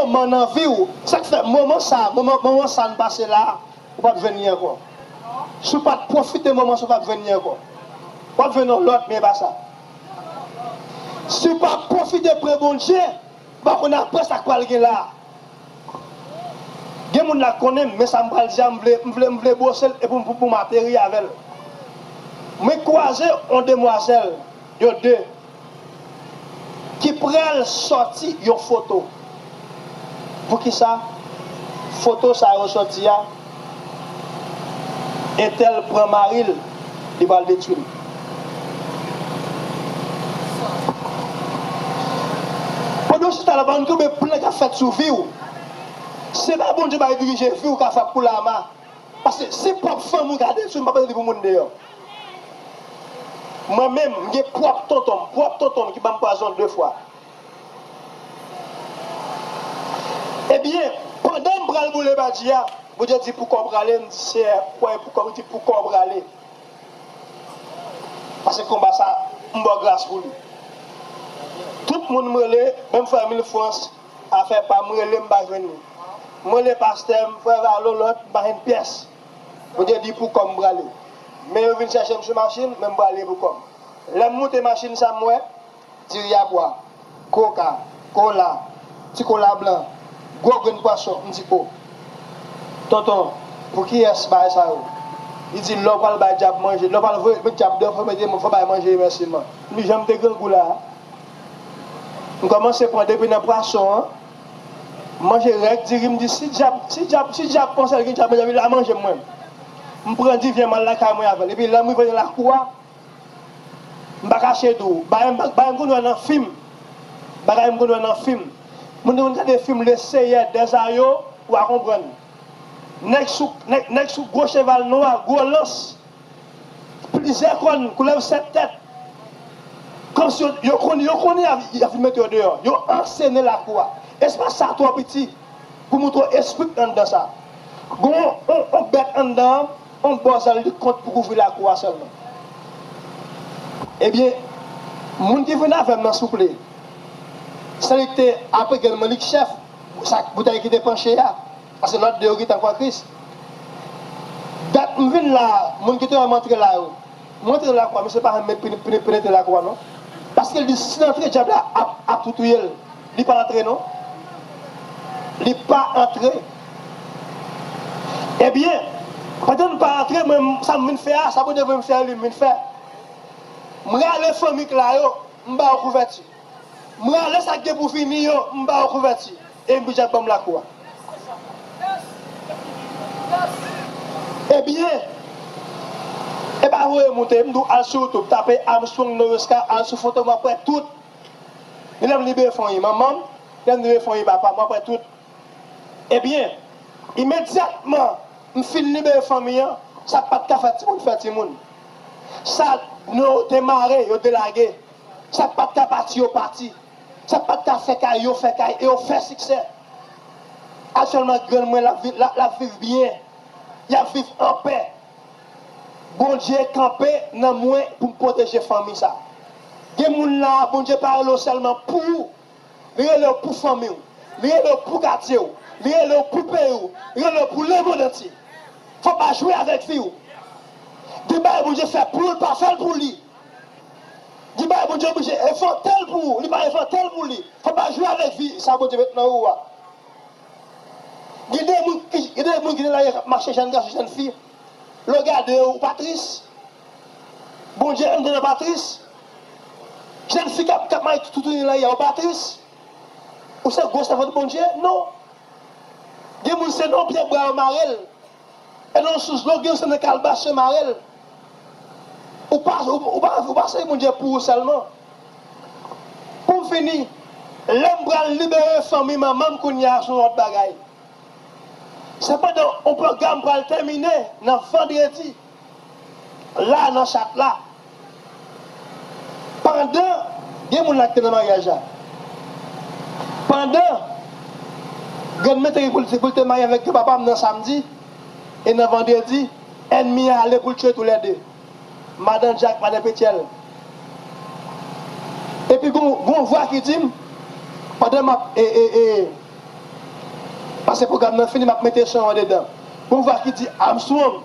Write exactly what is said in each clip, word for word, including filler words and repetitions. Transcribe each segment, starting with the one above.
moman nan vi w. Sa k fè moman sa, moman, moman sa n pase la, ou p ap jwenn li ankò. Si w pa t pwofite moman sa, ou p ap jwenn li ankò. W ap jwenn yon lòt, men e pa sa. Si w pa pwofite pre Bondye, ou pa konn apre sa k pral gen la. Gen moun la k konnen m, men sa m pral di a, m vle, m vle, m vle bwose l e pou, pou, pou m ateri avè l. Mwen kwaze yon demwazèl, yo de, ki pral sòti yon foto. Poukisa foto sa yo sòti a? Entèl pran mari l, li pral detwi l. Pandan w chita la, pa konn konbyen plan k ap fèt sou vi w. Se pa Bondye bay dirije vi w ka fè pou lama. Paske si pwòp fanmi w ka detwi, m pa bezwen di pou moun deyò. Mwen menm, m gen pwòp tonton m, pwòp tonton m ki ban m pwazon de fwa. Ebyen, pandan m pral boule badi a, Bondye di, "Pou kò w prale?" M di, "Seyè, kwè pou kò m." Li di, "Pou kò w prale." Paske konba sa, m ba w gras pou li. Tout moun m rele, menm frè Mil Frans, afè pa m, rele m pa jwenn li. M rele pastè m, frè Valo, lòt, m pa jwenn pyès. Bondye di, "Pou kò m prale." Men yo vin chèche m sou machin, men m prale pou kò m. Lè m moute machin sa, m wè diri a pwa, koka, kola, ti kola blan, gwo grenn pwason. M di, "O, tonton, pou kiyès bagay sa yo?" Li di, "Lè w pral bay dyab manje, lè w pral voye met dyab deyò, fò mete, fò bay manje yo sèlman." M di, "Jan m te grangou la a." M kòmanse pran depi nan pwason an, manje rèk diri, m di, "Si dyab, si dyab, si dyab panse l gen dyab, dyab la manje m mwen." M pran divyen m al lakay mwen avè l. Epi lè m rive nan lakou a, m pa kache di w, bagay m, bagay m konn wè nan fim. Bagay m konn wè nan fim. Moun te konn gade fim Le Seigneur des Anneaux, w a konprann. Nèg sou, nèg, nèg sou gwo cheval nwa, gwo lans, plizyè kòn, koulèv sèt tèt. Kòmsi yo, yo konn, yo konnen y ap, y ap vin mete yo deyò. Yo ansene lakou a. Espas sa twò piti pou montre w espri k anndan sa. Gon yon, yon bèt anndan an, yon bò zèl li kont pou kouvri lakou a sèlman. Ebyen, moun ki vin avè m nan souple, se li k te, apre gèl mwen, li k chèf, sa, boutèy ki te panche a. Paske lòt de yo gentan kwè Kris. Dat m vin la, moun ki te wè m antre la yo, m antre nan lakou a, misye pa janm met pene-, pene-, penetre lakou a non. Paske l di si l antre, dyab la ap, ap tou touye l. Li pa antre non. Li pa antre. Ebyen, pandan l pa antre, mwen, sa m vin fè a, sa Bondye voye m fè a, li m vin fè. M rale fanmi k la yo, m ba yo kouvèti. M rale sa k gen pou vini yo, m ba yo kouvèti. E m pija ban m lakou a. Ebyen, e pa voye moute, m di w al sou YouTube, tape Armstrong Noreska, al sou foto m, w ap wè tout. Lè m libere fanmi manman m, lè m libere fanmi papa m, w ap wè tout. Ebyen, imedyatman m fin libere fanmi an, sa k pa t ka fè timoun fè timoun. Sa nou te mare, yo delage. Sa k pa t ka pati, yo pati. Sa k pa t ka fè kay, yo fè kay, e yo fè siksè. Aktyèlman, grann mwen, l ap vi-, l ap, l ap viv byen. Y ap viv anpè. Bondye kanpe nan mwen pou m pwoteje fanmi sa. Gen moun la, Bondye pa rele w sèlman pou ou. Li rele w pou fanmi w. Li rele w pou katye w. Li rele w pou peyi w. Li rele w pou lemonn antye. Fò w pa jwe avèk vi w. Gen bagay Bondye fè pou ou, l pa fè l pou li. Gen bagay Bondye oblije envante l pou ou, li pa envante l pou li. Fò w pa jwe avèk vi sa Bondye met nan ou a. Gen de moun ki, gen de moun ki nan lari a k ap mache, jèn gason, jèn fi. Lè w gade yo, ou pa tris. Bondye anndan nan pa tris. Jèn fi k ap, k ap mache toutouni lari a, ou pa tris. Ou se gwo sèvant Bondye? Non. Gen moun se nan yon pye bwa yo mare l. E nan yon sous dlo, gen yon se nan kalbas yo mare l. Ou pa, ou, ou pa, ou pa sèvi Bondye pou ou sèlman. Pou m fini, lè m pral libere fanmi manman m kounye a, se yon lòt bagay. Sepandan, yon pwogram pral tèmine nan vandredi la nan chat la. Pandan, gen moun la ki te nan maryaj la. Pandan grann mwen te gen pou l te, pou l te marye avèk granpapa m nan samdi, e nan vandredi, ènmi an ale pou l tiye toulède. Madan Dyak, madan Petyèl. Epi gon, gon vwa ki di m, pandan m ap, e, e, e, Paske pwogram nan fini, m ap mete son andedan. Gon vwa ki di, "Armstrong!"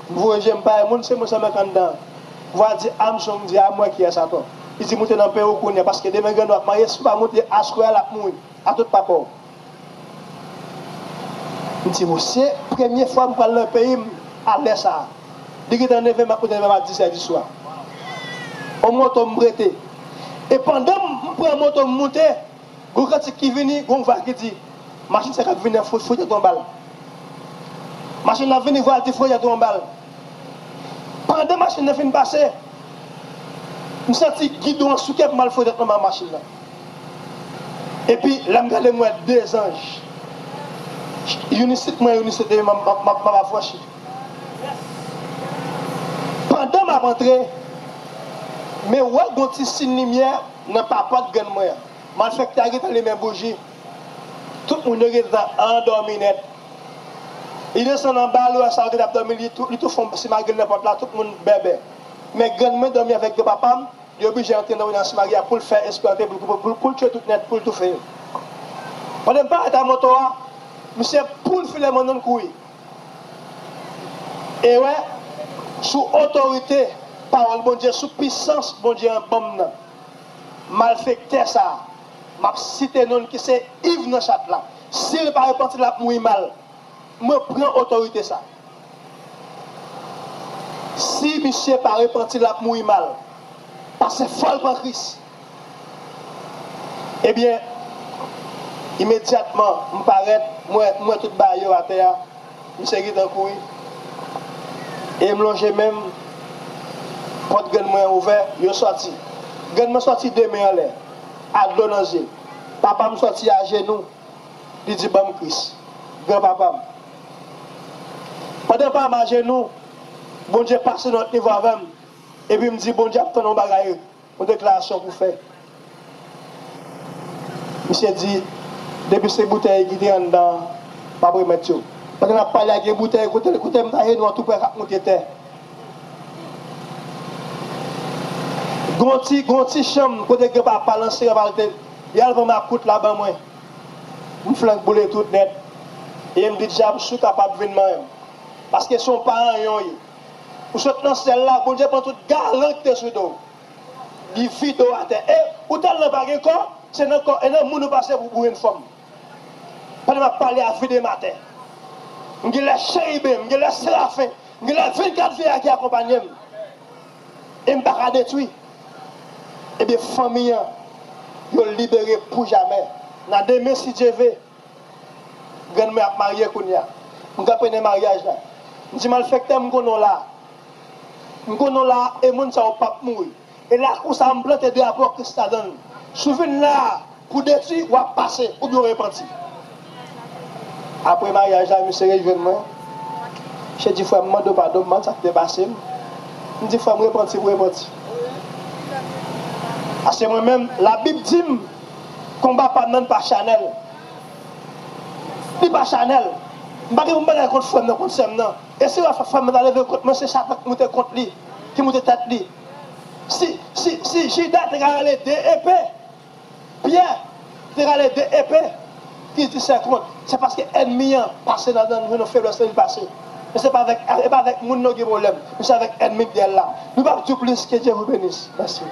M voye je m pa wè moun, se mwen sèlman k anndan. Vwa di, "Armstrong," m di, "A mwen kiyès atò?" Li di, "Moute nan peyi w kounye a, paske demen grann ou ap marye, si w pa moute aswè a, l ap mouri. A tout papa w." M di, "Mesye, premye fwa m pral nan peyi m a lè sa a." Li gentan neve, m ap moute neve a dizè di swa. On moto m prete. E pandan m pran moto m moute, gon kantik ki vini, gon vwa ki di, "Machin sa k ap vini an, fou-, fout tèt ou anba l." Machin nan vini, vwa di, "Fout tèt ou anba l." Pandan machin nan fin pase, m santi gidon an souke m, m al fout tèt anba machin nan. Epi, lè m gade, m wè de zanj. Youn isit mwen, youn isit li, m ap, m ap, m ap afranchi. Pandan m ap antre, men wè gon ti siy limyè nan papòt grann mwen an. Malfektè a gentan limen bouji. Tout moun yo gentan andòmi nèt. Li desann anba, lè sa yo gentan ap dòmi, li tou, li tou fè yon simagri nan pòt la, tout moun bèbè. Men grann mwen dòmi avèk granpapa m, li oblije antre nan yon simagri a pou l fè espante, pou, pou, pou, pou l tchwe tout nèt, pou l toufe yo. Pandan m parèt a moto a, misye poul filè mwen nan kouri. E wè, sou otorite pawòl Bondye, sou pisans Bondye an ban m nan, malfektè sa a, m ap site non l ki se Iv nan chat la. Si l pa repanti, l ap mouri mal. Mwen pran otorite sa. Si misye pa repanti, l ap mouri mal. Paske fò l pran Kris. Ebyen, imedyatman, m parèt, m wè, m wè tout bagay yo atè a. Misye gentan kouri. E m lonje men m, pòt grann mwen an ouvè, yo sòti. Grann mwen sòti de men anlè, ak dlo nan zye. Papa m sòti ajenou, li di, "Ban m Kris, granpapa m." Pandan papa m ajenou, Bondye pase nan lòt nivo avè m, epi m di, "Bondye ap tann yon bagay." Yon deklarasyon pou fè. Misye di, "Depi se boutèy ki te anndan an, m ap remèt yo." Pandan n ap pale a, gen boutèy kote, kote m ta ye, nou an tou prè k ap moute tè. Gon ti, gon ti chanm kote granpapa l ansere, papa l te, li al pran makout la ban mwen. M flank boule tout nèt. E m di, "Dyab, si w kapab, vin manyen m." Paske se yon paranyon w ye. Ou sot nan syèl la, Bondye pran tout galan ki te sou do w. Li vide w atè. E ou tèlman pa gen kò, se nan kò, e nan moun ou pase pou, pou w jwenn fòm. Pandan m ap pale a, vide m atè. M gen lè cheriben, m gen lè serafen, m gen lè vennkat vye a ki akonpanye m. E m pa ka detwi. Ebyen, fanmi an, yo libere pou jamè. Nan demen, si Dye ve, grann mwen ap marye kounye a. M kanpe nan maryaj la. M di, "Malfektè, m konnen w la. M konnen w la, e moun sa yo p ap mouri." E la konsa, m plante drapo Kris ladan l. Si w vin la a pou detwi, w ap pase, oubyen w repanti. Apre maryaj la, misye rejwenn mwen. Misye di, "Frè m, mande w padon, m pa konn sa k te pase m." M di, "Frè m, repanti, m repanti." Paske mwen menm, Labib di m, konba pa m nan pa chanèl. Li pa chanèl. M pa gen pou m batay kont frè m nan, kont sè m nan. E si w wè frè m nan ta leve kont mwen, se Satan ki moute kont li, ki moute tèt li. Si, si, si Jida te ka rale de epe, Pyè te rale de epe ki di senkant, se paske ènmi an pase ladan l, jwenn yon feblès nan li pase. Men se pa avèk, e pa avèk moun non gen pwoblèm, men se avèk ènmi k dèyè l la. Nou p ap di w plis, ke Dye vous bénisse. Mèsi.